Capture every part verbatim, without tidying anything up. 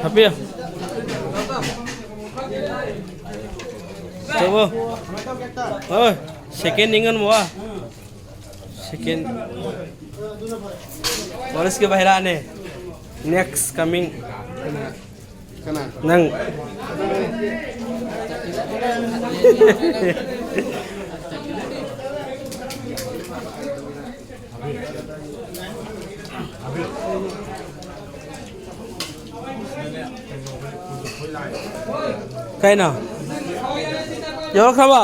ꯍꯥꯞꯄꯤꯌꯨ꯫ ꯇꯧꯕ꯫ ꯍꯣꯏ, second ꯅꯤꯡꯉꯟ ꯃꯋꯥ꯫ Second꯫ ꯐꯣꯔꯦꯁꯀꯤ ꯕꯥꯏꯔꯥꯅꯦ꯫ Next coming꯫ ꯀꯅꯥ? ꯅꯪ꯫ ꯀꯩꯅꯣ? ꯌꯧꯔꯛꯈ꯭ꯔꯕꯣ?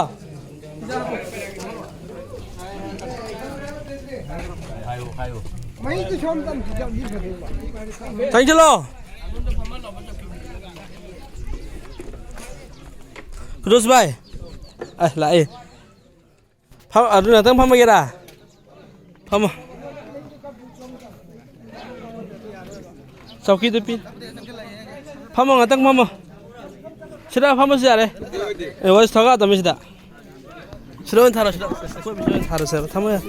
ꯊꯥꯡꯖꯤꯜꯂꯣ꯫ ꯀꯨꯗꯨꯁ ꯚꯥꯏ꯫ ꯑ, ꯂꯥꯛꯑꯦ꯫ ꯐꯝ-, ꯑꯗꯨ ꯉꯥꯛꯇꯪ ꯐꯝꯃꯒꯦꯔꯥ? ꯐꯝꯃꯣ꯫ ꯆꯧꯀꯤꯗꯨ ꯄꯤ꯫ ꯐꯝꯃꯣ, ꯉꯥꯛꯇꯪ ꯐꯝꯃꯣ꯫ ꯁꯤꯗ ꯐꯝꯃꯁꯨ ꯌꯥꯔꯦ꯫ ꯑꯦ, ꯋꯥꯔꯤꯁ ꯊꯣꯛꯂꯛꯑꯗꯕꯅꯤ ꯁꯤꯗ꯫ ꯁꯤꯗ ꯑꯣꯏꯅ ꯊꯥꯔꯣ, ꯁꯤꯗ꯫ ꯑꯩꯈꯣꯏ ꯃꯤꯁꯤꯗ ꯑꯣꯏꯅ ꯊꯥꯔꯁꯦꯕ꯫ ꯊꯝꯃꯣ ꯌꯥꯔꯦ꯫